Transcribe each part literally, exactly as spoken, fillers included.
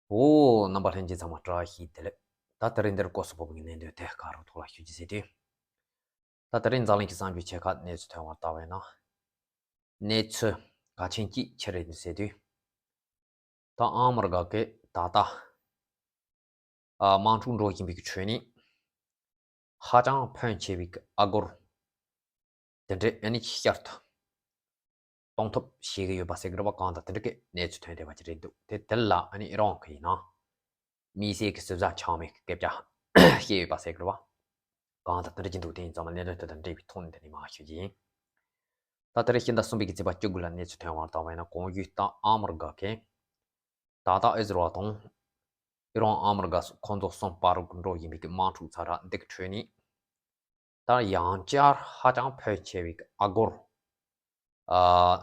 འོ། རྣམ་པ་ལྷན་རྒྱས་ཚང་མ་བཀྲ་ཤིས་བདེ་ལེགས། ད་དེ་རིང་འདིར་སྐོར་སུ་བབས་ངེས་གནས་འདོད་དེ་ག་རུ་ཐོག་ལ་ཞུ་རྒྱུ་ཟེར་དུས། ད་དེ་རིང་འཛམ་གླིང་གི་གསར་འགྱུར་ཆེ་ཁག་གནས་ཚུལ་ཐོན་བར་ལྟ་བས་ན། གནས་ཚུལ་གལ་ཆེན་གཅིག་ཆི་རེད་ཟེར་དུས། ད་ཨ་མི་རི་ཀ་གི་ད་ལྟ་ཨ་དམག་འཁྲུག་འགྲོ་བཞིན་པའི་ཁྲོད་ནས་ཧ་ཅང་ཕོན་ཆེ་བའི་ཨ་སྒོར་དེ་འདྲའི་ཨ་ནི་ཅིག་བསྐྱར་དུ་གཏོང་ཐབས་བྱེད་ཀྱི་ཡོད་པ་ཟེར་གི་རེད་པ། གང་ལྟར་དེ་འདྲ་གི་གནས་ཚུལ་ཐོན་བསྡད་པ་ཅིག་རེད་འདུག་དེ་དེ་ལ་ཨ་ནི་ཨི་རན་གི་ཡིན་ན་དམིགས་བསལ་གྱི་ཟུར་ཟ་ཆགས་མེད་ཀྱི་སྐད་ཆ་བཤད་ཡོད་པ་ཟེར་གི་རེད་པ། གང་ལྟར་དེ་འདྲ་ཅིག་འདུག་དེ་ཡིན་ཙང་མ་གནད་དོན་དེ་དང་འབྲེལ་བའི་ཐོག་ནས་འདི་ནས་མར་ཞུ་རྒྱུ་ཡིན། ད་དེ་རིང་ཕྱི་ཟླ་གསུམ་པའི་གི་ཚེས་པ་བཅུ་དགུ་ལ་གནས་ཚུལ་ཐོན་བར་ལྟ་བས་ན། གོང་ཞུས་ལྟར་ཨ་མི་རི་ཀ་གིས་ད་ལྟ་ཨི་ཟི་རལ་དང་ཨི་རན་ཨ་མི་རི་ཀ་སོགས་ཁོང་ཚོ་གསུམ་བར་དུ་འགྲོ་བཞིན་པའི་གི་དམག་འཁྲུག་ཚ་དྲག་འདི་གི་ཁྲོད་ནས། ད་ཡང་བསྐྱར་ཧ་ཅང་ཕོན་ཆེ་བའི་གི་ཨ་སྒོར་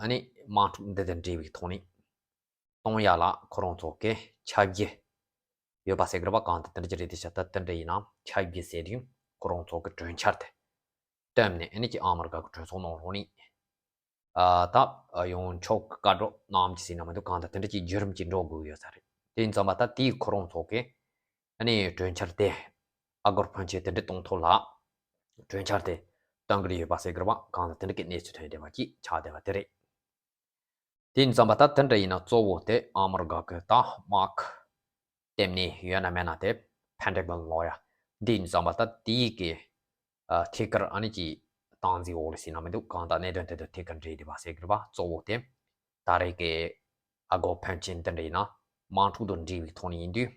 ཨ་ནི་དམག་འཁྲུག་འདི་དང་འབྲེལ་བའི་ཐོག་ནས་གཏོང་ཡ་ལ་ཁོ་རང་ཚོ་གི་ཆབ་ཀྱི་ཡོད་པ་ཟེར་གི་རེད་པ། གང་ལྟར་དེ་འདྲ་ཅིག་རེད་དེ་ཤག་ད་དེ་འདྲ་ཡིན་ན་ཆབ་ཀྱི་ཟེར་དུས་ཁོ་རང་ཚོ་གི་གྲོས་འཆར་དེ་བཏོན་ནས་ཨ་ནི་ཅིག་ཨ་མི་རི་ཀ་གི་གྲོས་ཚོགས་ནང་ལོགས་ནས་ཨ་ད་ཡོང་ཆོག་གི་བཀའ་སྒྲོག་གནང་གི་ཟེར་ན་མི་འདུག་གང་ལྟར་དེ་འདྲ་ཅིག་བརྒྱུད་རིམ་ཅིག་འགྲོ་དགོས་ཡོད་ས་རེད། དེ་ཡིན་ཙང་མ་ད་དེའི་ཁོ་རང་ཚོ་གི་ཨ་ནི་གྲོས་འཆར་དེ་ཨ་སྒོར་ཕོན་ཆེ་དེ་འདྲ་གཏོང་ཐབས་ལ་གྲོས་འཆར་དེ་གཏོང་གི་ཡོད་པ་ཟེར་གི་རེད་པ། གང་ལྟར་དེ་འདྲ་གི་གནས་ཚུལ་ཐོན་བསྡད་པ་ཅིག་ཆགས་བསྡད་པ་དེ་རེད། དེ་ཡིན་ཙང་མ་ད་དེ་འདྲ་ཡིན་ན་གཙོ་བོ་དེ་ཨ་མི་རི་ཀ་གི་ད་དམག་ལྟེ་གནས་ཡོད་ན་མེད་ན་དེ་ཕན་ཏེ་གོན་ལོ་ཡ། འདི་ཡིན་ཙང་མ་ད་དེའི་གི་ཨ་ཐད་ཀར་ཨ་ནི་ཅིག་སྟངས་འཛིན་འོག་ལ་ཟེར་ན་མི་འདུག་གང་ལྟར་གནད་དོན་དེ་དང་ཐད་ཀར་འབྲེལ་བསྡད་པ་ཟེར་གི་རེད་པ། གཙོ་བོ་དེ་ད་རེས་ཀྱི་ཨ་སྒོར་ཕོན་ཆེན་དེ་འདྲ་ཡིན་ན་དམག་འཁྲུག་དང་འབྲེལ་བའི་ཐོག་ནས་ཡིན་དུས།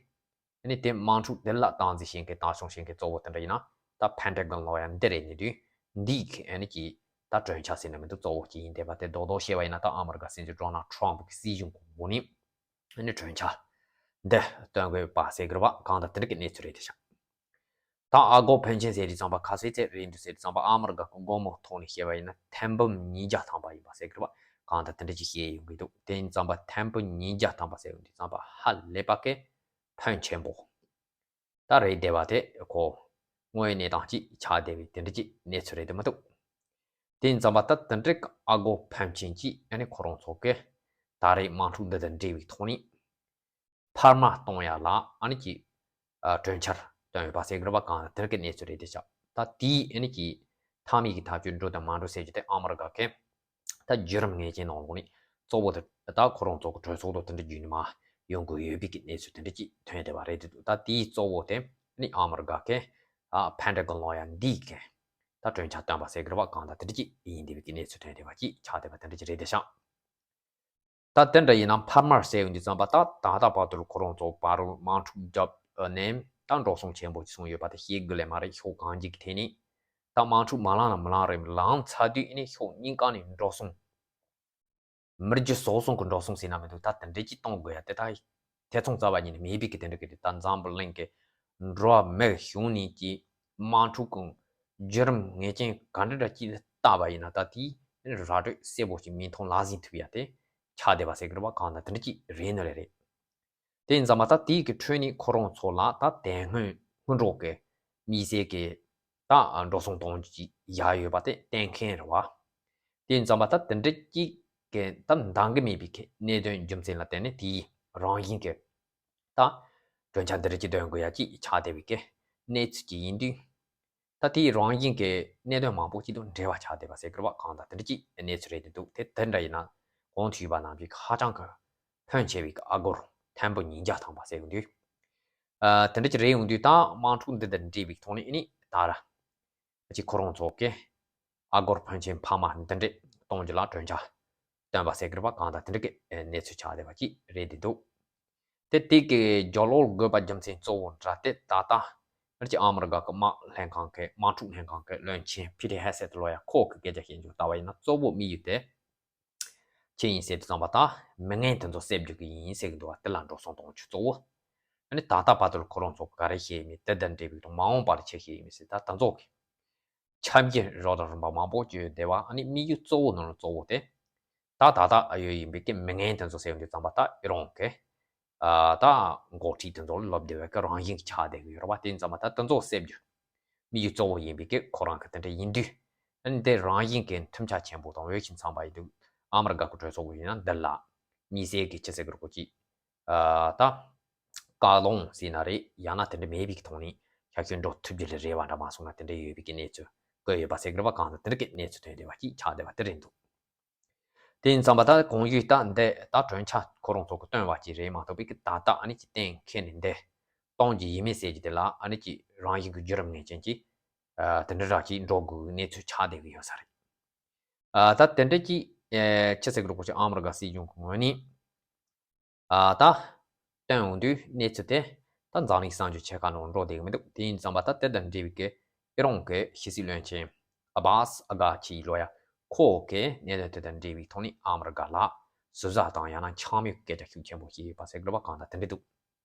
ཨ་ནི་དེ་དམག་འཁྲུག་དེ་ལ་སྟངས་འཛིན་བྱེད་མཁན་ད་གཞུང་བྱེད་མཁན་གཙོ་བོ་དེ་འདྲ་ཡིན་ན་ད་ཕན་ཏེ་གོན་ལོ་ཡ་འདི་རེད། གནད་དོན་འདི་གི་ཨ་ནི་ཅིག་ད་གྲོས་འཆར་ཟེར་ན་མི་འདུག་གཙོ་བོ་ཅིག་ཡིན་བསྡད་པ་དེ་རྡོག་རྡོག་བཤད་པ་ཡིན་ན། ད་ཨ་མི་རི་ཀ་སྲིད་འཛིན་ཌོ་ནལ་ཌི་ཊརམ་ཕི་གི་སྲིད་གཞུང་གི་འོག་ནས་ཨ་ནི་གྲོས་འཆར་འདི་བཏོན་དགོས་པ་ཟེར་གི་རེད་པ། གང་ལྟར་དེ་འདྲ་གི་གནས་ཚུལ་རེད་དེ་ཤག་ད་ཨ་སྒོར་ཕོན་ཆེན་ཟེར་དུས་ཙམ་པ་ག་ཚོད་ཙམ་རེད་འདུག་ཟེར་དུས་ཙམ་པ། ཨ་མི་རི་ཀ་གི་སྒོར་མོ་ཐོག་ནས་བཤད་པ་ཡིན་ན་ཐེར་འབུམ་ཉིས་བརྒྱ་ཐམ་པ་ཡིན་པ་ཟེར་གི་རེད་པ། གང་ལྟར་དེ་འདྲ་ཅིག་བཤད་ཡོང་གི་འདུག་དེ་ཡིན་ཙམ་པ་ཐེར་འབུམ་ཉིས་བརྒྱ་ཐམ་པ་ཟེར་ཡོང་དུས་ཙམ་པ་ཧ་ལས་པ་གི་ཕོན་ཆེན་པོ་ད་རེད་བསྡད་པ་དེ་ཁོ་དངོས་ཡོད་གནས་སྟངས་ཅིག་ཆགས་བསྡད་པའི་དེ་འདྲ་ཅིག་གནས་ཚུལ་རེད་དེ་མི་འདུག་དེ་ཡིན་ཙམ་པ་ད་དེ་འདྲའི་ཨ་སྒོར་ཕོན་ཆེན་ཅིག་ཨ་ནི་ཁོ་རང་ཚོ་གི་ད་རེས་དམག་འཁྲུག་འདི་དང་འབྲེལ་བའི་ཐོག་ནས་འཕར་མ་གཏོང་ཡ་ལ་ཨ་ནི་ཅིག་ཨ་གྲོས་འཆར་བཏོན་ཡོད་པ་ཟེར་གི་རེད་པ། གང་དེ་འདྲ་གི་གནས་ཚུལ་རེད་དེ་ཤག་ད་དེའི་ཨ་ནི་ཅིག་མཐའ་མའི་གི་ཐག་གཅོད་འགྲོ་དང་མ་འགྲོ་ཟེར་རྒྱུ་དེ་ཨ་མི་རི་ཀ་གི་ད་བརྒྱུད་རིམ་ངེས་ཅན་ནང་ལོགས་ནས་གཙོ་བོ་དེ་ད་ཁོ་རང་ཚོ་གི་གྲོས་ཚོགས་དང་དེ་འདྲ་བརྒྱུད་ནས་མར་ཡོང་དགོས་ཡོད་པའི་གི་གནས་ཚུལ་དེ་འདྲ་ཅིག་ཐོན་བསྡད་པ་རེད་དེ་འདུག་ད་དེའི་གཙོ་བོ་དེ་ནི་ཨ་མི་རི་ཀ་གི་ཨ་ཕན་ཏེ་གོན་ལོ་ཡ་འདིའི་གི་ད་གྲོས་འཆར་བཏོན་པ་ཟེར་གི་རེད་པ། གང་ལྟར་དེ་འདྲ་ཅིག་ཡིན་བསྡད་པའི་གི་གནས་ཚུལ་ཐོན་བསྡད་པ་ཅིག་ཆགས་བསྡད་པ་དེ་འདྲ་ཅིག་རེད་དེ་ཤག་ད་དེ་འདྲ་ཡིན་ན་འཕར་མ་ཟེར་ཡོང་དུས་ཙམ་པ་ད་ད་ལྟ་བར་དུ་ཁོ་རང་ཚོ་བར་དུ་དམག་འཁྲུག་བརྒྱབ་ནས་ད་འགྲོ་སོང་ཆེན་པོ་ཅིག་སོང་ཡོད་པ་དེ་བཤད་དགོས་ལས་མ་རེད། ཕྱོགས་གང་ཅིའི་ཐད་ནས་ད་དམག་འཁྲུག་མ་ལངས་ན་མ་ལངས་རེད། ལངས་ཚར་དུས་ཨ་ནི་ཕྱོགས་གཉིས་ཀ་ནས་འགྲོ་སོང་མི་རྒྱུ་ཟོག་གསུམ་གྱི་འགྲོ་སོང་ཟེར་ན་མི་འདུག་ད་དེ་འདྲ་ཅིག་གཏོང་དགོས་ཡ་དེ་ད་ཐེ་ཚོམ་རྩ་བ་ཉིད་ནས་མེད་པའི་གི་དེ་འདྲ་གི་རེད། ད་འཛམ་བུ་གླིང་གི་འགྲོ་བ་མིའི་གཞུང་ནས་ཀྱི་དམག་འཁྲུག་གི་བརྒྱུད་རིམ་ངེས་ཅན་ག་འདྲ་འདྲ་ཅིག་ལ་བལྟས་པ་ཡིན་ན་ད་དེའི་ར་སྤྲོད་གསལ་པོ་ཞིག་མིག་མཐོང་ལག་ཟིན་ཐུབ་ཡ་དེ་ཆགས་བསྡད་པ་ཟེར་གི་རེད་པ། གང་ལྟར་དེ་འདྲ་ཅིག་རེད་ནི་རེད་རེད། དེ་ཡིན་ཙང་མ་ད་དེའི་གི་ཁྲོད་ནས་ཁོ་རང་ཚོ་ལ་ད་དེ་སྔོན་སྔོན་འགྲོ་གི་དམིགས་བསལ་གྱི་ད་འགྲོ་སོང་གཏོང་རྒྱུ་ཅིག་བཞག་ཡོད་པ་དེ་གཏན་འཁེལ་རེད་པ། དེ་ཡིན་ཙང་མ་ད་དེ་འདྲ་ཅིག་གི་ད་འདང་གི་མེད་པའི་གི་གནད་དོན་རྒྱུ་མཚན་ལ་བརྟེན་ནས་དེའི་རང་བཞིན་གྱི་ད་གྲོས་འཆར་འདི་འདྲ་ཅིག་འདོན་དགོས་ཡ་ཅིག་ཆགས་བསྡད་པའི་གི་གནས་ཚུལ་ཅིག་ཡིན་དུས། ད་དེའི་རང་བཞིན་གྱི་གནད་དོན་མང་པོ་ཅིག་དང་འབྲེལ་བ་ཆགས་བསྡད་པ་ཟེར་གི་རེད་པ། གང་ལྟར་དེ་འདྲ་ཅིག་གནས་ཚུལ་རེད་དེ་འདུག་དེ་དེ་འདྲ་ཡིན་ན་གོང་དུ་ཞུས་པ་ནང་བཞིན་ཧ་ཅང་གི་ཕོན་ཆེ་བའི་ཨ་སྒོར་ཐེར་འབུམ་ཉིས་བརྒྱ་ཐམ་པ་ཟེར་ཡོང་དུས། ཨ་དེ་འདྲ་ཅིག་རེད་ཡོང་དུས་ད་དམག་འཁྲུག་འདི་དང་འབྲེལ་བའི་ཐོག་ནས་ཨ་ནི་ད་ར་ཅིག་ཁོ་རང་ཚོ་གི་ཨ་སྒོར་ཕོན་ཆེན་འཕར་མ་འདི་འདྲ་གཏོང་རྒྱུ་ལ་གྲོས་འཆར་བཏོན་པ་ཟེར་གི་རེད་པ། གང་ལྟར་དེ་འདྲ་གི་གནས་ཚུལ་ཆགས་བསྡད་པ་ཅིག་རེད་དེ་འདུག་དེ་དེ་གི་རྒྱབ་ལོགས་དགོས་པ་རྒྱུ་མཚན་གཙོ་བོ་འདྲ་དེ་ད་ལྟ་ཨ་ནི་ཅིག་ཨ་མི་རི་ཀ་གི་དམག་ལྷན་ཁང་གི་དམག་འཁྲུག་ལྷན་ཁང་གི་བློན་ཆེན་ཕི་ཏི་ཧེ་སེད་ལོ་ཡ་ཁོ་གི་སྐད་ཆ་བཤད་རྒྱུ་ལྟ་བ་ཡིན་ན་གཙོ་བོ་དམིགས་ཡུལ་དེ་ཅི་ཡིན་ཟེར་དུས་ཙམ་པ་ད་མི་ངན་དེ་ཚོ་བསད་རྒྱུ་གི་ཡིན་ཟེར་གི་འདུག་བ། དེ་ལ་འགྲོ་སོང་གཏོང་རྒྱུ་གཙོ་བོ། ཨ་ནི་ད་ལྟ་བར་དུ་ཁོ་རང་ཚོ་ག་རེ་བཤད་ཡིན་མིན་དེ་དང་འབྲེལ་བའི་དང་མ་འོངས་པར་ཆི་བཤད་ཡིན་མིན་ཟེར་ད་ད་ཚོ་གི་ཆབ་ཀྱི་རོགས་དང་རིམ་པ་མང་པོ་བརྗོད་བསྡད་པ། ཨ་ནི་དམིགས་ཡུལ་གཙོ་བོ་ནང་ལ་གཙོ་བོ་དེ་ད་ད་ལྟ་ཡོད་ཡིན་པའི་གི་མི་ངན་དེ་ཚོ་ཟེར་ཡོང་དུས་ཙམ་པ་ད་ཨི་རན་གི་ཨ་ད་འགོ་ཁྲིད་དེ་ཚོ་ལ་ལབ་བསྡད་པའི་གི་རང་བཞིན་གྱི་ཆགས་བསྡད་གི་ཡོད་རེད་པ། དེ་ཡིན་ཙང་མ་ད་དེ་ཚོ་བསད་རྒྱུ་དམིགས་ཡུལ་གཙོ་བོ་ཡིན་པའི་གི་ཁོ་རང་གི་དེ་འདྲ་ཡིན་དུས། ཨ་ནི་དེ་རང་བཞིན་གྱི་མཐུན་ཆ་ཆེན་པོ་དང་འོས་ཤིང་འཚམ་པ་ཡིན་དུས་ཨ་མི་རི་ཀ་གི་གྲོས་ཚོགས་ཀྱི་ཡིན་ན་འདི་ལ་དམིགས་བསལ་གྱི་ཅི་ཟེར་གི་རེད་གོ་ཅི། ཨ་ད་ བཀག་ལོང་ཟེར་ན་རེད། ཡང་ན་དེ་འདྲ་མེད་པའི་ཐོག་ནས་ཤར་ཤོད་འགྲོ་ཐུབ་རྒྱུ་ལས་རེ་བ་འདྲ་མ་སོང་ན། དེ་འདྲ་ཡོད་པའི་གི་གནས་ཚུལ་བཀོད་ཡོད་པ་ཟེར་གི་རེད་བ། གང་ལྟར་དེ་འདྲ་གི་གནས་ཚུལ་ཐོན་བསྡད་པ་ཅིག་ཆགས་བསྡད་པ་དེ་རེད་འདུག་དེ་ཡིན་ཙང་པ་ད་གོང་ཞུས་ལྟར་འདི་ད་གྲོས་འཆར་ཁོ་རང་ཚོ་གི་བཏོན་པ་ཅིག་རེད་མ་གཏོགས་པའི་གི་ད་ལྟ་ཨ་ནི་ཅིག་གཏན་འཁེལ་ནས་འདི་གཏོང་རྒྱུ་ཡིན་མིན་ཟེར་རྒྱུ་དེ་ལ་ཨ་ནི་ཅིག་རང་བཞིན་གི་བརྒྱུད་རིམ་ངེས་ཅན་གྱི་ཨ་དེ་འདྲ་ར་ཅིག་འགྲོ་དགོས་གི་གནས་ཚུལ་ཆགས་བསྡད་གི་ཡོད་ས་རེད། ཨ་ད་དེ་འདྲ་ཅིག་ཨེ་ཆི་ཟེར་གི་རེད་གོ་ཅིག་ཨ་མི་རི་ཀ་སྲིད་གཞུང་གི་ངོས་ནས་ཨ་ད་བཏོན་འོང་དུས་གནས་ཚུལ་དེ་ད་འཛམ་གླིང་གསར་འགྱུར་ཆེ་ཁག་ནང་འགྲོ་བསྡད་གི་མི་འདུག་དེ་ཡིན་ཙང་པ་ད་དེ་དང་འབྲེལ་བའི་གི་ཨི་རོང་གི་ཕྱི་སྲིད་བློན་ཆེན་ཨ་བྷ་སི་ཨ་གྷ་ཆི་ལོ་ཡ་ཁོ་གི་གནད་དོན་དེ་དང་འབྲེལ་བའི་ཐོག་ནས་ཨ་མི་རི་ཀ་ལ་ཟུར་ཟ་དང་ཡང་ན་འཕྱ་སྨོད་ཀྱི་སྐད་ཆ་ཤུགས་ཆེན་པོ་བཤད་ཡོད་པ་ཟེར་གི་རེད་བ། གང་ལྟར་དེ་འདྲ་འདུག་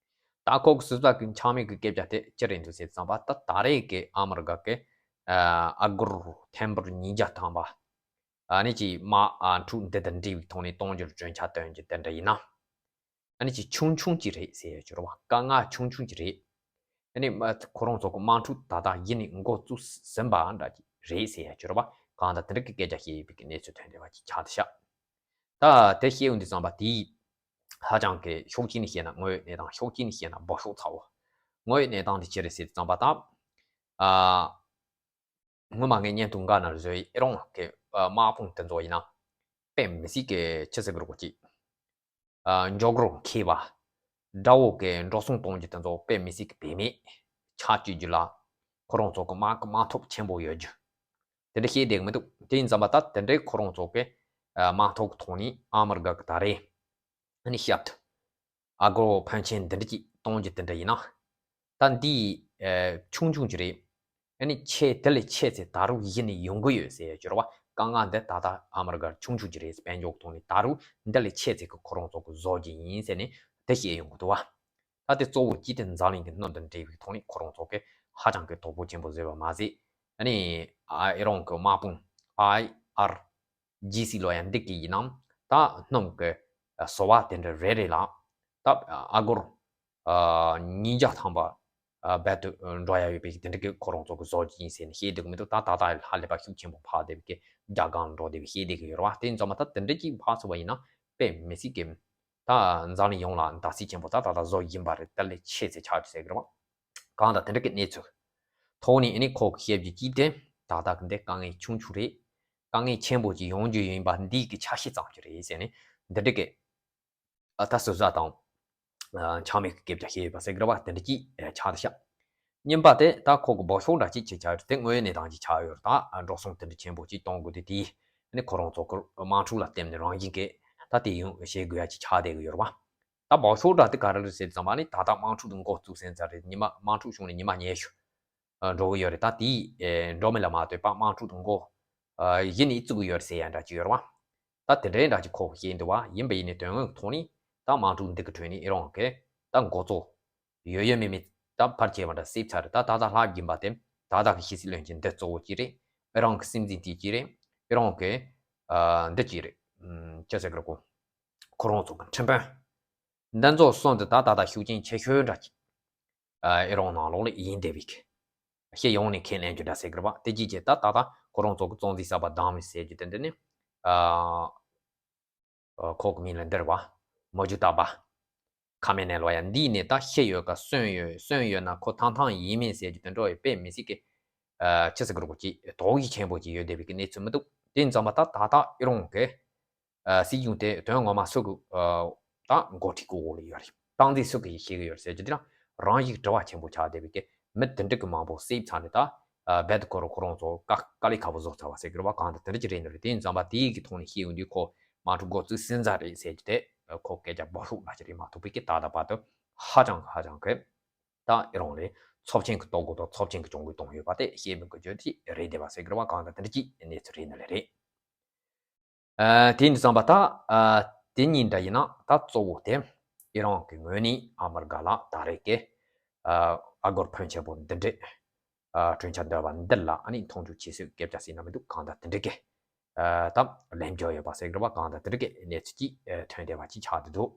ད་ཁོ་གི་ཟུར་ཟ་གི་འཕྱ་སྨོད་ཀྱི་སྐད་ཆ་དེ་ཅི་རེད་འདུག་ཟེར་ཙང་པ་ད་ད་རེས་ཀྱི་ཨ་མི་རི་ཀ་གི་ཨ་སྒོར་ཐེར་འབུམ་ཉིས་བརྒྱ་ཐམ་པ་ཨ་ནི་ཅིག་དམག་ཨ་འཁྲུག་འདི་དང་འབྲེལ་བའི་ཐོག་ནས་གཏོང་རྒྱུར་གྲོས་འཆར་བཏོན་རྒྱུ་དེ་འདྲ་ཡིན་ན། ཨ་ནི་ཅིག་ཆུང་ཆུང་ཅིག་རེད་ཟེར་ཡ་ཅིག་རེད་བ། དཀའ་ངལ་ཆུང་ཆུང་ཅིག་རེད། ཨ་ནི་མ་ཁོ་རང་ཚོ་གི་དམག་འཁྲུག་ད་ལྟ་གཞི་ནས་འགོ་བཙུགས་ཟིན་པ་འདྲ་ཅིག་རེད་ཟེར་ཡ་ཅིག་རེད་བ། གང་ལྟར་དེ་འདྲ་གི་སྐད་ཆ་བཤད་ཡོད་པའི་གི་གནས་ཚུལ་ཐོན་བསྡད་པ་ཅིག་ཆགས་བསྡད་ཤག་ད་དེ་བཤད་ཡོང་དུས་ཙམ་པ་དེའི་ཧ་ཅང་གི་ཕྱོགས་གཅིག་ནས་བཤད་ན་དངོས་ཡོད་གནས་སྟངས། ཕྱོགས་གཅིག་ནས་བཤད་ན་སྦོ་ཤོག་ཚ་བོ། དངོས་ཡོད་གནས་སྟངས་དེ་ཅི་རེད་ཟེར་དུས་ཙམ་པ་ད་ཨ། སྔོན་མ་ངས་བརྙན་ཐུང་འགའ་ནང་བཟོས་ཡི། ཨི་རོང་གི་ཨ་དམག་དཔུང་དེ་ཚོ་ཡིན་ན་དཔེ་མི་སྲིད་ཀྱི་ཆི་ཟེར་གི་རེད་གོ་ཅིག་ཨ་མགྱོགས་རོ་མཁས་པ། དགྲ་བོ་གི་འགྲོ་སོང་གཏོང་རྒྱུ་དེ་ཚོ་དཔེ་མི་སྲིད་ཀྱི་བེད་མེད་ཆགས་བཅུག་རྒྱུ་ལ་ཁོ་རང་ཚོ་གི་དམག་གི་དམག་ཐོབ་ཆེན་པོ་ཡོད་རྒྱུ་དེ་འདྲ་བཤད་བསྡད་གི་མི་འདུག་དེ་ཡིན་ཙམ་པ་ད་དེ་འདྲའི་ཁོ་རང་ཚོ་གི་ཨ་དམག་ཐོབ་གི་ཐོག་ནས་ཨ་མི་རི་ཀ་གི་ད་རེས་ཨ་ནི་ཤབ་ཏུ་ཨ་སྒོར་ཕོན་ཆེན་འདི་འདྲ་ཅིག་གཏོང་རྒྱུ་དེ་འདྲ་ཡིན་ན། ད་འདི་ཨ་ཆུང་ཆུང་ཅིག་རེད། ཨ་ནི་ཆེས་དེ་ལས་ཆེ་ཚེ་ད་རུང་གཞི་ནས་ཡོང་གི་ཡོད་ཟེར་ཡ་ཅིག་རེད་བ། དཀའ་ངལ་འདི་ད་ལྟ་ཨ་མི་རི་ཀར་ཆུང་ཆུང་ཅིག་རེད། དཔལ་འབྱོར་ཐོག་ནས་ད་རུང་འདི་ལས་ཆེ་ཚེ་གི་ཁོ་རང་ཚོ་གི་བཟོ་རྒྱུ་ཡིན་ཟེར་ནས་དེ་བཤད་ཡོང་གི་འདུག་བ། ད་དེ་གཙོ་བོ་ཅི་སྟེ་འཛམ་གླིང་གི་སྣུམ་དང་འབྲེལ་བའི་ཐོག་ནས་ཁོ་རང་ཚོ་གི་ཧ་ཅང་གི་དོ་ཕོག་ཆེན་པོ་བཟོས་པ་མ་ཟད། ཨ་ནི་ཨ་ཨི་རོང་གི་དམག་དཔུང་ཨའི་ཨར་ཇི་སི་ལོ་ཡ་འདི་གི་ཡིན་ནམ་ད་སྣུམ་གི་ཟོ་བ་དེ་འདྲ་རེ་རེ་ལ་ད་ཨ་སྒོར་ཨ་ཉིས་བརྒྱ་ཐམ་པ་ཨ་རྦད་དེ་འགྲོ་ཡ་ཡོད་པའི་དེ་འདྲ་གི་ཁོ་རང་ཚོ་གི་བཟོ་རྒྱུ་ཡིན་ཟེར་ནས་བཤད་བསྡད་གི་མི་འདུག་ད་ད་ལྟ་ཧ་ལས་པ་ཤུགས་ཆེན་པོ་འཕར་བསྡད་པའི་གི་རྒྱ་གར་འགྲོ་བསྡད་པའི་བཤད་བསྡད་གི་ཡོད་རེད་བ། དེ་ཡིན་ཙང་མ་ད་དེ་འདྲ་ཅིག་འཕར་སོང་བ་ཡིན་ན་དཔེ་མི་སྲིད་གི་ད་འཛམ་གླིང་ཡོངས་ལ་འདང་ཞིག་ཆེན་པོ་ད་ད་ལྟ་བཟོ་བཞིན་པ་རེད། དེ་ལས་ཆེ་ཚེ་ཆགས་ཀྱི་ཟེར་གི་རེད་བ། གང་ལྟར་དེ་འདྲ་གི་གནས་ཚུལ་ཐོག་ནས་ཨ་ནི་ཁོ་གི་བཤད་རྒྱུ་ཅིག་དེ་ད་ལྟ་གི་འདི་དཀའ་ངལ་ཆུང་ཆུང་རེད། དཀའ་ངལ་ཆེན་པོ་ཅིག་ཡོང་རྒྱུ་ཡིན་པ་འདི་གི་ཆ་ཤས་ཙམ་ཅིག་རེད་ཟེར་ནས་འདི་འདྲ་གི་ཨ་ད་ཟུར་ཟ་དང་ཨ་འཕྱ་སྨོད་ཀྱི་སྐད་ཆ་བཤད་ཡོད་པ་ཟེར་གི་རེད་བ། དེ་འདྲ་ཅིག་ཨ་ཆགས་བསྡད་ཤག་གཉིས་པ་དེ་ད་ཁོ་གི་སྦོ་ཤོག་འདྲ་ཅིག་ཅིག་ཆགས་ཡོད་རེད། དེ་དངོས་ཡོད་གནས་སྟངས་ཅིག་ཆགས་ཡོད་རེད། ད་ཨ་འགྲོ་སོང་དེ་འདྲ་ཆེན་པོ་ཅིག་གཏོང་དགོས་དུས་དེ་ཨ་ནི་ཁོ་རང་ཚོ་གི་དམག་འཁྲུག་ལ་བརྟེན་ནས་རང་བཞིན་གྱིས་ད་དེ་ཡོང་བྱེད་དགོས་ཡ་ཅིག་ཆགས་བསྡད་གི་ཡོད་རེད་བ། ད་སྦོ་ཤོག་འདྲ་དེ་ག་རེ་རེད་ཟེར་ཙམ་པ་ནི་ད་ལྟ་དམག་འཁྲུག་དེ་འགོ་བཙུགས་ཟིན་ཚར་རེད། ཉི་མ་དམག་འཁྲུག་བྱུང་ནས་ཉི་མ་ཉི་ཤུ་ཨ་འགྲོ་གི་ཡོད་རེད། ད་དེ་ཨེ་འགྲོ་མི་ལ་མ་ལྟོས་པར་དམག་འཁྲུག་དེ་འགོ་ཨ་གཞི་ནས་བཙུགས་གི་ཡོད་རེད་ཟེར་ཡ་འདྲ་ཅིག་ཡོད་རེད་བ། ད་དེ་འདྲའི་འདྲ་ཅིག་ཁོ་བཤད་འདུག་བ། ཡིན་པ་ཡིན་ནའི་དོན་དངོས་ཀྱི་ཐོག་ནས་ད་དམག་འཁྲུག་འདི་གི་ཁྲོད་ནས་ཨི་རོང་གི་ད་འགོ་གཙོ་ཡོད་ཡོད་མེད་མེད་ད་ཕར་བྱས་པ་འདྲ་སེབ་ཚར་རེད། ད་ད་ལྟ་ལྷག་གིན་པ་དེ་ད་ལྟ་གི་ཕྱི་སྲིད་བློན་ཆེན་འདི་གཙོ་བོ་གཅིག་རེད། ཨི་རོང་གི་སྲིད་འཛིན་དེ་གཅིག་རེད། ཨི་རོང་གི་ཨ་འདི་གཅིག་རེད། ཨམ་ཅི་ཟེར་གི་རེད་གོ་ཁོ་རང་ཚོ་གི་ཁྲིམས་དཔོན། འདི་ཚོ་གསུམ་དེ་ད་ད་ལྟ་ཤུགས་རྐྱེན་ཆེ་ཤོས་འདྲ་ཅིག་ཨ་ཨི་རོང་ནང་ལོགས་ལ་ཡིན་བསྡད་པའི་གི་སྤྱི་ཡོངས་ནས་ཁས་ལེན་རྒྱུ་འདྲ་ཟེར་གི་རེད་བ། དེ་གཅིག་བྱས་ད་ད་ལྟ་ཁོ་རང་ཚོ་གི་གཙོ་འཛིན་གསར་པ་བདམས་མི་ཟེར་རྒྱུ་དེ་འདི་ནི་ཨ་ཨ་ཁོ་གི་མིང་ལ་འདིར་བ་མོ་ཇུ་ཏ་བ་ཁ་མེ་ནེ་ལོ་ཡ་འདི་ནས་ད་ཤི་ཡོད་ག་གསོན་ཡོད། གསོན་ཡོད་ན་ཁོ་ཐང་ཐང་ཡིན་མིན་ཟེར་རྒྱུ་དེ་འདྲ་ཡོད་པས་མི་སྲིད་གི་ཨ་ཆི་ཟེར་གི་རེད་གོ་ཅིག་དོགས་གཞི་ཆེན་པོ་ཅིག་ཡོད་བསྡད་པའི་གི་གནས་ཚུལ་མི་འདུག་དེ་ཡིན་ཙང་མ་ད་ད་ལྟ་ཨི་རོང་གི་ཨ་སྲིད་གཞུང་དེ་དོན་ངོ་མ་སུ་གི་ཨ་ད་འགོ་ཁྲིད་གི་འོག་ལ་ཡོད་རེད། སྟངས་འཛིན་སུ་གི་ཤེས་གི་ཡོད་ཟེར་གྱི་དེ་རང་རང་ཞིག་དྲི་བ་ཆེན་པོ་ཆགས་བསྡད་པའི་གི་མི་དེ་འདྲ་གི་མང་པོ་སེབ་ཚར་ནས་ད་ཨ་རྦད་དེ་ཁོ་རང་ཁོ་རང་ཚོ་དཀའ་དཀའ་ལས་ཁག་པོ་བཟོ་ཚར་བ་ཟེར་གི་རེད་བ། གང་ལྟར་དེ་འདྲ་ཅིག་རེད་ནི་རེད། དེ་ཡིན་ཙང་མ་དེའི་གི་ཐོག་ནས་ཤེས་ཡོང་དུས་ཁོ་དམག་འཁྲུག་འགོ་བཙུགས་ཟིན་ཚར་རེད་ཟེར་གྱི་དེ་ཁོ་སྐད་ཆ་སྦོ་ཤོག་འདྲ་ཅིག་རེད་མ་གཏོགས་པའི་གི་ད་ལྟ་བར་དུ་ཧ་ཅང་ཧ་ཅང་གི་ད་ཨི་རོང་ལ་ཚབས་ཆེན་གི་ལྟོ་གོས་དང་ཚབས་ཆེན་གི་གྱོང་གུད་གཏོང་ཡོད་པ་དེ་ཤེས་མི་དགོས་རྒྱུ་དེ་རེད་བསྡད་པ་ཟེར་གི་རེད་བ། གང་ལྟར་དེ་འདྲ་ཅིག་གནས་ཚུལ་རེད་ནི་ལས་རེད། ཨ་དེ་ཡིན་ཙང་པ་ད་ཨ་དེ་གཉིས་འདྲ་ཡིན་ན་ད་གཙོ་བོ་དེ་ཨི་རོང་གི་ངོས་ནས་ཨ་མི་རི་ཀ་ལ་ད་རེས་ཀྱི་ཨ་ཨ་སྒོར་ཕོན་ཆེན་པོ་འདི་འདྲས་ཨ་གྲོས་འཆར་འདོན་པ་འདི་ལ་ཨ་ནི་མཐོང་ཆུང་བྱེད་སྲོལ་སྐད་ཆ་ཟེར་ན་མི་འདུག་གང་ལྟར་དེ་འདྲ་གི་ཨ་ད་ལན་འཇོག་ཡོད་པ་ཟེར་གི་རེད་བ། གང་ལྟར་དེ་འདྲ་གི་གནས་ཚུལ་ཅིག་ཨ་ཐོན་བསྡད་པ་ཅིག་ཆགས་བསྡད་འདུག་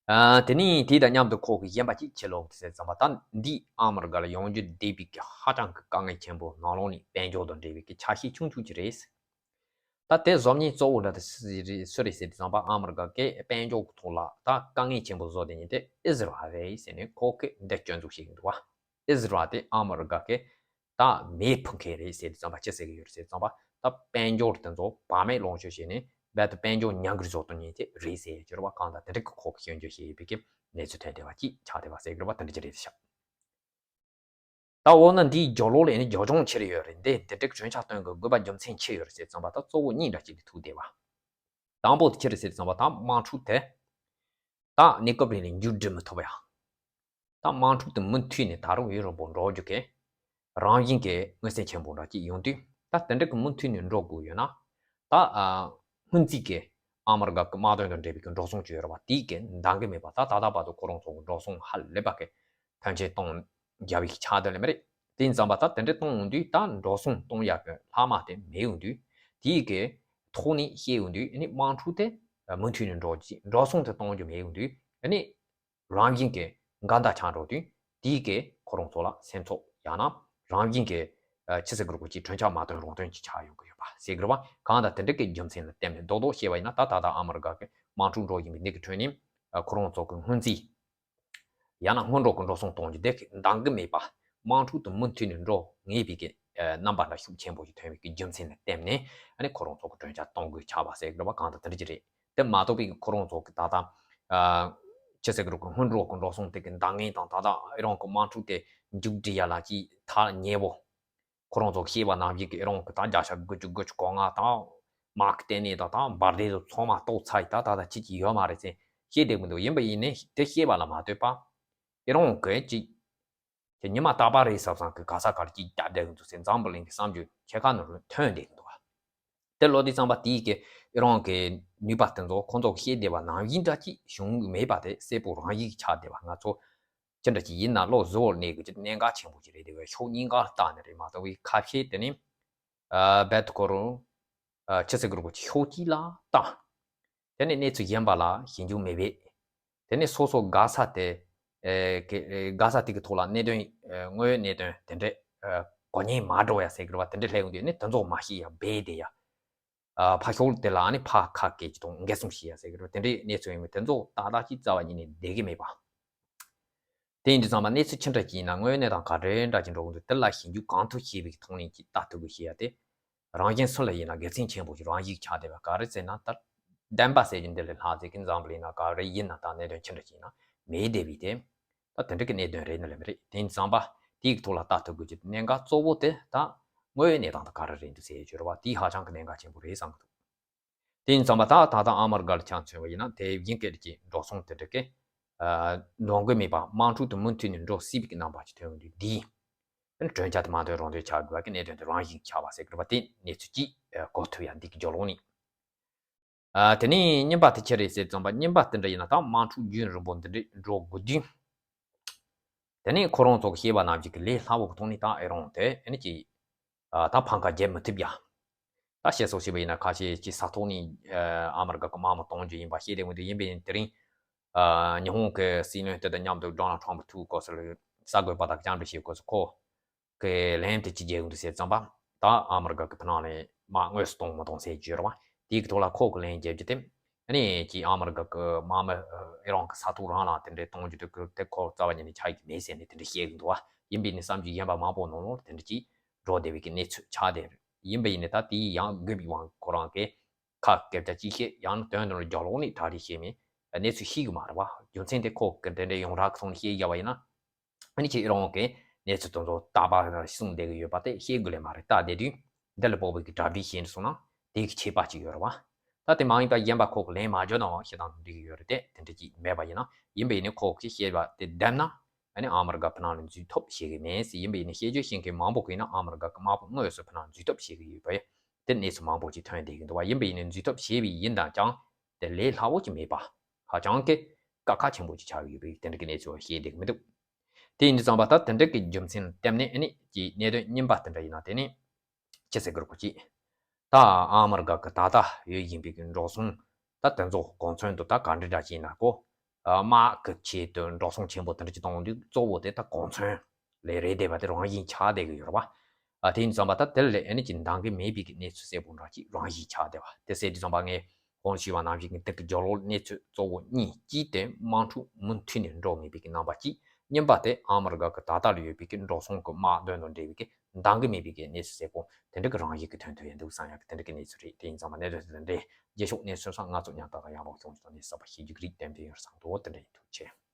ཨ་དེ་ནས་དེ་དང་མཉམ་དུ་ཁོ་གི་གཞན་པ་ཅིག་ཕྱི་ལོགས་ཟེར་ཙམ་པ་ད་འདི་ཨ་མི་རི་ཀ་ལ་ཡོང་རྒྱུ་བསྡད་པའི་གི་ཧ་ཅང་གི་དཀའ་ངལ་ཆེན་པོ་ནང་ལོགས་ནས་དཔལ་འབྱོར་དང་འབྲེལ་བའི་གི་ཆ་ཤས་ཆུང་ཆུང་ཅིག་རེད། ད་དེ་བཟོ་མཁན་གཙོ་བོ་འདྲ་དེ་སུ་རེད་ཟེར་དུས་ཙམ་པ། ཨ་མི་རི་ཀ་གི་དཔལ་འབྱོར་གྱི་ཐོག་ལ་ད་དཀའ་ངལ་ཆེན་པོ་བཟོ་བསྡད་མཁན་དེ་ཨི་ཟི་རལ་རེད་ཟེར་ནས་ཁོ་གིས་འདི་སྐྱོན་འཛུགས་བྱེད་ཀྱི་འདུག་བ། ཨི་ཟི་རལ་དེ་ཨ་མི་རི་ཀ་གི་ད་མེ་འཕུ་མཁན་རེད་ཟེར་དུས་ཙམ་པ་ཅི་ཟེར་གྱི་ཡོད་རེད་ཟེར་དུས་ཙམ་པ། ད་དཔལ་འབྱོར་དེ་ཚོ་བག་མེད་ལོངས་སྤྱོད་བྱས་ནས་རྦད་དེ་དཔལ་འབྱོར་ཉམས་རྒུད་བཟོ་གཏོང་མཁན་དེ་རེད་ཟེར་གྱི་ཡོད་རེད་བ། གང་ལྟར་དེ་འདྲ་གི་ཁོ་གིས་སྐྱོན་བརྗོད་བྱས་ཡོད་པའི་གི་གནས་ཚུལ་ཐོན་བསྡད་པ་ཅིག་ཆགས་བསྡད་པ་ཟེར་གྱི་རེད་བ། དེ་འདྲ་ཅིག་རེད་ཤག་ད་འོ་ན་འདིའི་རྒྱབ་ལོགས་ལ་ནི་རྒྱབ་ལྗོངས་ཆི་རེ་ཡོད་རེད། འདི་འདི་འདྲའི་གྲོས་འཆར་བཏོན་དགོས་དགོས་པ་རྒྱུ་མཚན་ཆི་ཡོད་རེད་ཟེར་ཙམ་པ། ད་གཙོ་བོ་གཉིས་འདྲ་ཅིག་ལ་ཐུག་བསྡད་པ། དང་པོ་དེ་ཅི་རེད་ཟེར་ཙམ་པ། ད་དམག་འཁྲུག་དེ་ད་གནས་སྐབས་རིང་ལ་མཇུག་སྒྲིལ་མི་ཐུབ་པ་ཡ། ད་དམག་འཁྲུག་དེ་མུ་མཐུད་ནས་ད་རུང་ཡུན་རིང་པོ་འགྲོ་རྒྱུ་གི་རང་བཞིན་གྱི་མངོན་གསལ་ཆེན་པོ་འདྲ་ཅིག་ཡོང་དུས། ད་དེ་འདྲ་གི་མུ་མཐུད་ནས་འགྲོ་དགོས་ཡོད་ན། ད་ཨ་སྔོན་རྩིས་ཀྱི་ཨ་མི་རི་ཀ་གི་དམག་དོན་དང་འབྲེལ་བའི་གི་འགྲོ་སོང་བཅོལ་ཡོད་རེད་བ། དེའི་གི་འདང་གི་མེད་པ། ད་ད་ལྟ་བར་དུ་ཁོ་རང་ཚོ་གི་འགྲོ་སོང་ཧ་ལས་པ་གི་ཐོན་སྐྱེད་གཏོང་རྒྱུ་བའི་ཆ་དེ་ལས་མ་རེད། དེ་ཡིན་ཙམ་པ་ད་དེ་འདྲ་གཏོང་འོང་དུས། ད་འགྲོ་སོང་གཏོང་ཡག་གི་ལྷག་མ་དེ་མེད་འོང་དུས། དེའི་གི་ཐོག་ནས་བཤད་འོང་དུས། ཨ་ནི་དམག་འཁྲུག་དེ་མུ་མཐུད་ནས་འགྲོ་རྒྱུ། འགྲོ་སོང་དེ་གཏོང་རྒྱུ་མེད་འོང་དུས། ཨ་ནི་རང་བཞིན་གྱི་འགལ་ཟླ་ཆགས་འགྲོ་དུས། དེའི་གི་ཁོ་རང་ཚོ་ལ་སེམས་ཚོགས་ཡང་ན་རང་བཞིན་གྱི་ཨ་ཆི་ཟེར་དགོས་རེད། ཁོ་ཅིག་གྲོས་འཆར་མ་བཏོན་རུང་བཏོན་གྱི་ཆགས་ཡོང་གི་ཡོད་པ་ཟེར་གི་རེད་བ། གང་ལྟར་དེ་འདྲ་གི་རྒྱུ་མཚན་ལ་བརྟེན་ནས་རྡོག་རྡོག་བཤད་པ་ཡིན་ན། ད་ད་ལྟ་ཨ་མི་རི་ཀ་གི་དམག་འཁྲུག་འགྲོ་བཞིན་པའི་འདི་གི་ཁྲོད་ནས་ཨ་ཁོ་རང་ཚོ་གི་སྔོན་རྩིས་ཡང་ན་སྔོན་འགྲོ་གི་འགྲོ་སོང་གཏོང་རྒྱུ་དེ་འདང་གི་མེད་པ། དམག་འཁྲུག་དེ་མུ་མཐུད་ནས་འགྲོ་ངེས་པའི་གི་ཨ་རྣམ་པ་འདྲ་ཤུགས་ཆེན་པོ་ཞིག་ཐོན་པའི་གི་རྒྱུ་མཚན་ལ་བརྟེན་ནས། ཨ་ནི་ཁོ་རང་ཚོ་གི་གྲོས་འཆར་གཏོང་དགོས་ཆགས་པ་ཟེར་གི་རེད་བ། གང་ལྟར་དེ་འདྲ་ཅིག་རེད། དེ་མ་གཏོགས་པའི་གི་ཁོ་རང་ཚོ་གི་ད་ལྟ་ཨ་ཆི་ཟེར་གི་རེད། ཁོ་སྔོན་འགྲོ་གི་འགྲོ་སོང་དེ་གི་འདང་ངེས་དང་། ད་ལྟ་ཨི་རན་གི་དམག་འཁྲུག་དེ་མཇུག་སྒྲིལ་ཡ་ལ་ཅིག་ཐག་ཉེ་བོ། ཁོ་རང་ཚོ་བཤད་པ་ནང་བཞིན་གྱི་ཨི་རན་གྱི་ད་བརྒྱ་ཆ་དགུ་བཅུ་དགུ་བཅུ་གོ་ལྔ་དང་། དམག་གི་ལྟེ་གནས་དང་། ད་འབར་མདེལ་དང་ཚང་མ་གཏོར་ཚར་ཡི། ད་ད་ད་ཅི་ཅི་ཡོད་མ་རེད་ཟེར་བཤད་བསྡད་གི་འདུག་ཡིན་པ་ཡིན་ནའི་དེ་བཤད་པ་ལ་མ་ལྟོས་པ། ཨི་རན་གྱིས་ཅིག་དེ་ཉི་མ་རྟག་པར་རེད་བསམ་བསམ་གྱི་ག་ས་ག་རེ་ཅིག་རྒྱབ་བསྡད་གི་འདུག་ཟེར་འཛམ་བུ་གླིང་གི་བསམ་རྒྱུ་ཕྱེད་ཀ་ནང་ལ་ཐོན་བསྡད་གི་འདུག་བ། དེ་ལོ་དེ་ཙམ་པ་དེའི་གི་ཨི་རན་གྱི་ནུས་པ་དེ་ཚོ་ཁོང་ཚོ་བཤད་བསྡད་པ་ནང་བཞིན་འདྲ་ཅིག་བྱུང་གི་མེད་པ་དེ་གསལ་པོ་རང་བཞིན་གྱི་ཆགས་བསྡད་པ། ང་ཚོ་ཅི་འདྲ་ཅིག་ཡིན་ན་བློ་གཟུ་བོར་གནས་དགོས་ཀྱི་གནད་འགག་ཆེན་པོ་ཞིག་རེད། དེ་བས་ཕྱོགས་གཉིས་ཀར་བལྟས་ནས་རེད་མ་གཏོགས་པའི་ཁ་ཤས་དེ་ནི་ཨ་རྦད་དེ་ཁོ་རང་ཨ་ཆི་ཟེར་དགོས་རེད། ཁོ་ཕྱོགས་གཅིག་ལ་བལྟས། དེ་ནས་གནས་ཚུལ་གཞན་པ་ལ་ཞིབ་འཇུག་མེད་པས། དེ་ནས་སོ་སོ་དགའ་ས་དེ་ཨེ་གི་ཨེ་དགའ་ས་དེ་གི་ཐོག་ལ་གནད་དོན་ཨེ་དངོས་ཡོད་གནད་དོན་དེ་འདྲས་ཨེ་གོ་ཉན་མ་འགྲོ་ཡ་ཟེར་གི་རེད་བ། དེ་འདྲས་སླེབས་ཡོང་དུས་ནི་དེ་ཚོ་མ་ཤེས་ཡ་སྦས་བསྡད་ཡ། ཨ་ཕ་ཤོག་དེ་ལ་ནི་ཕ་ཁ་སྐད་ཅིག་དང་འགལ་སོང་ཤེས་ཡ་ཟེར་གི་རེད་བ། དེ་འདྲས་གནས་ཚུལ་ཡིན་པས་དེ་ཚོ་ཏག་ཏག་ཅིག་རྩ་བ་ཉིད་ནས་བསྡད་གི་མེད་པ། དེ་ཡིན་དུས་ཙམ་པ་གནས་ཚུལ་ཅི་འདྲ་ཅིག་ཡིན་ན། དངོས་ཡོད་གནས་སྟངས་ག་འདྲའི་འདྲ་ཅིག་འགྲོ་གི་འདུག་དེ་ལ་ཞིབ་འཇུག་གང་ཐུབ་བྱས་པའི་ཐོག་ནས་ཅིག་ལྟ་ཐུབ་དགོས་ཤེས་ཡ་དེ། རང་གཞན་སུ་ལ་ཡིན་ན་དགེ་མཚན་ཆེན་པོ་ཞིག་རང་ཞིག་ཆགས་བསྡད་པ་ག་རེ་ཟེར་ན། ད་བདེན་པ་ཟེར་རྒྱུ་འདི་ལས་ལྷག་ཟེར་གི་འཛམ་བུ་གླིང་ན་ག་རེ་ཡིན་ན། ད་གནད་དོན་ཅི་འདྲ་ཞིག་ཡིན་ན་མེད་བསྡད་པའི་དེ། ད་དེ་འདྲ་གི་གནད་དོན་རེད་ནི་ལས་མ་རེད། དེ་ཡིན་ཙམ་པ་དེའི་ཐོག་ལ་ལྟ་ཐུབ་དགོས་ཀྱི་གནད་འགག་གཙོ་བོ་དེ་ད་དངོས་ཡོད་གནས་སྟངས་དང་ག་རེ་རེད་འདུག་ཟེར་རྒྱུ་རེད་བ། དེ་ཧ་ཅང་གི་གནད་འགག་ཆེན་པོ་རེད་བསམ་གི་འདུག་དེ་ཡིན་ཙམ་པ་ད་ད་ལྟ་ཨ་མ་རི་ཀ་ལ་ཆ་མཚོན་པ་ཡིན་ན། དེ་བཞིན་སྐད་ཀྱི་འགྲོ་སོང་དེ་འདྲ་གི་ཨ་འགྲོ་དགོས་མེད་པ། དམག་འཁྲུག་དེ་མུ་མཐུད་ནས་འགྲོ་སྲིད་པའི་གི་རྣམ་པ་ཅིག་ཐོན་ཡོང་དུས། འདིའི་གྲོས་འཆར་དེ་མ་འདོན་རང་འདོན་ཆགས་དགོས་པ་གི་གནད་དོན་དེ་རང་བཞིན་ཆགས་པ་ཟེར་གི་རེད་བ། དེ་གནས་ཚུལ་གཅིག་ཨ་གོ་ཐུབ་ཡ། འདི་གི་རྒྱབ་ལོགས་ནས། ཨ་དེ་ནས་གཉིས་པ་དེ་ཅི་རེད་ཟེར་ཙམ་པ། གཉིས་པ་དེ་འདྲ་ཡིན་ན། ད་དམག་འཁྲུག་རྒྱུན་རིང་པོ་འདི་འདྲ་འགྲོ་དགོས་དུས། དེ་ནས་ཁོ་རང་ཚོ་གི་བཤད་པ་ནང་བཞིན་གྱི་ལས་སླ་བོ་གི་ཐོག་ནས་ད་ཨི་རན་དེ་ཨ་ནི་ཅིག་ཨ་ད་ཕམ་ཁ་རྒྱག་མི་ཐུབ་ཡ། ད་བཤད་སྲོལ་ཞིག་པ་ཡིན་ན། ཁ་ཤས་ཅིག་ས་ཐོག་ནས་ཨ་ཨ་མི་རི་ཀ་གི་དམག་མི་གཏོང་རྒྱུ་ཡིན་པ་བཤད་བསྡད་ཡོད་དུས། ཡིན་པ་ཡིན་དེ་རིང་ཨ་ཉི་ཧོང་གི་སྲིད་བློན་དེ་དང་མཉམ་དུ་ཌོ་ནལ་ཊམ་པ་ཐུག་སྐབས་སུ་གསར་འགོད་པ་དང་བཅར་འདྲི་བྱེད་སྐབས་སུ། ཁོ་གི་ལན་དེ་ཅི་བརྒྱབ་ཡོང་འདུག་ཟེར་ཙམ་པ། ད་ཨ་མི་རི་ཀ་གི་ཕ་ནང་ལ་དམག་དངོས་སུ་གཏོང་མི་གཏོང་ཟེར་རྒྱུ་རེད་བ། དེའི་གི་ཐོག་ལ་ཁོ་གི་ལན་བརྒྱབ་རྒྱུ་དེ། ཨ་ནི་ཅིག་ཨ་མི་རི་ཀ་གི་དམག་མི་ཨི་རན་གི་ས་ཐོག་རང་ལ་དེ་འདྲའི་གཏོང་རྒྱུ་དེ་གི་དེ་ཁོ་རྩ་བ་ཉིད་ནས་ཆགས་ཀྱི་མེད་ཟེར་ནས་དེ་འདྲ་བཤད་གི་འདུག་བ། ཡིན་པས་ནི་བསམ་རྒྱུ་གཞན་པ་མང་པོ་ནང་ལོགས་དེ་འདྲ་ཅིག་འགྲོ་བསྡད་པའི་གི་གནས་ཚུལ་ཆགས་བསྡད་རེད། ཡིན་པ་ཡིན་ནི་ད་དེའི་ཡང་དགོས་པའི་དབང་ཁོ་རང་གི་ཁ་སྐད་ཆ་ཅིག་བཤད། ཡང་ན་དོན་དུ་ལ་རྒྱབ་ལོགས་ནས་གྲ་སྒྲིག་བྱས་མེད་གནས་ཚུལ་ཤེས་གི་མ་རེད་བ། རྒྱུ་མཚན་དེ་ཁོ་གི་དེ་འདྲའི་ཡོངས་གྲགས་ཀྱི་ཐོག་ནས་བཤད་བཞག་པ་ཡིན་ན། ཨ་ནི་ཁྱེད་རང་གི་གནས་ཚུལ་དེ་ཚོ་རྟག་པར་གསུངས་བསྡད་ཀྱི་ཡོད་པ་དེ་བཤད་དགོས་ལེ་མ་རེད། ལྟ་བསྡད་དུས་འདི་ལ་དཔག་པའི་གི་གྲ་སྒྲིག་བྱས་འདུག་སོང་ན་དེ་གི་ཁྱད་པར་ཅིག་ཡོད་རེད་བ། ད་དེ་མ་ཡིན་པ་གཞན་པ་ཁོ་གི་ལན་མ་འཇོག་ན་བཤད་སྟངས་འགྲིག་གི་ཡོད་རེད་དེ། དེ་འདྲ་ཅིག་མེད་པ་ཡིན་ན། ཡིན་པ་ཡིན་ནི་ཁོ་གི་བཤད་པ་དེ་བདེན་ན། ཨ་ནི་ཨ་མི་རི་ཀ་ཕ་ནང་ལ་འཛུལ་ཐབས་བྱེད་གི་མེད་ཟེར། ཡིན་པ་ཡིན་ནི་བཤད་རྒྱུ་ཤེས་མཁན་མང་པོ་གིས་ན་ཨ་མི་རི་ཀ་གི་དམག་དཔུང་དངོས་སུ་ཕ་ནང་འཛུལ་ཐབས་བྱེད་གི་ཡོད་པ་ཡིན། དེ་གནས་ཚུལ་མང་པོ་ཅིག་ཐོན་བསྡད་ཀྱི་འདུག་བ། ཡིན་པ་ཡིན་ནི་འཛུལ་ཐབས་བྱས་པ་ཡིན་ན་ཀྱང་དེ་ལས་སླ་བོ་ཅིག་མེད་པ། ཧ་ཅང་གི་དཀའ་ཁག་ཆེན་པོ་ཅིག་ཆགས་ཡོད་པའི་དེ་འདྲ་གི་གནས་ཚུལ་བཤད་བསྡད་ཀྱི་མི་འདུག་དེ་ཡིན་དུས་ཙམ་པ་ད་དེ་འདྲ་གི་རྒྱུ་མཚན་ལ་བརྟེན་ནས་ཨ་ནི་ཀྱི་གནད་དོན་གཉིས་པ་དེ་འདྲ་ཡིན་ན། དེ་ནི་ཅི་ཟེར་དགོས་རེད་གོ་ཅིག་ད་ཨ་མི་རི་ཀ་གི་ད་ལྟ་ཡོད་བཞིན་པའི་གི་འགྲོ་སོང་ད་དེ་ཚོ་གོ་མཚོན་དུ་ད་ག་འདྲ་འདྲ་ཅིག་ཡིན་ན་གོ། ཨ་དམག་གི་ཆེད་དུ་འགྲོ་སོང་ཆེན་པོ་དེ་འདྲ་ཅིག་གཏོང་དུས་གཙོ་བོ་དེ་ད་གོ་མཚོན་ལས་རེད་བསྡད་པ་དེ་རང་བཞིན་ཆགས་བསྡད་ཀྱི་ཡོད་རེད་བ། ཨ་དེ་ཡིན་ཙམ་པ་ད་དེ་ལས་ཨ་ནི་ཅིག་འདང་གི་མེད་པའི་གི་གནས་ཚུལ་གསལ་པོ་འདྲ་ཅིག་རང་བཞིན་ཆགས་བསྡད་པ་དེ་གསལ་དུས་ཙམ་པ་ངས་གོང་ཞུས་པ་ནང་བཞིན་གི་དེ་གི་སྦྱོར་བའི་གནས་ཚུལ་གཙོ་བོ་གཉིས། གཅིག་དེ་དམག་འཁྲུག་མུ་མཐུད་ནས་འགྲོ་ངེས་པའི་གི་རྣམ་པ་གཅིག། གཉིས་པ་དེ་ཨ་མི་རི་ཀ་གི་ད་ལྟ་ལ་ཡོད་པའི་གི་འགྲོ་སོང་གི་དམག་དོན་དང་འབྲེལ་བའི་གི་འདང་གི་མེད་པའི་གི་གནས་ཚུལ་གསལ་པོ་དེ་འདྲ་གི་རང་བཞིན་གི་ཐོན་ཐུབ་ཡོད་འདུག་བསམ་ཡག་གི་དེ་འདྲ་གི་གནས་ཚུལ་རེད། དེ་ཡིན་ཙམ་པ་གནད་དོན་དེ་འདྲ་རྗེས་ཕྱོགས་གནས་ཚུལ་སོགས་ང་ཚོ་མཉམ་དུ་ཡག་པོ་བྱུང་ཚུལ་ནས་གསར་པ་ཤེས་རྒྱུ་གི་རིགས་ཏན་ཏན་ཡོད་བསམ་འདུག་དེ་འདྲ་ཡིན། ཐུགས་རྗེ་ཆེ།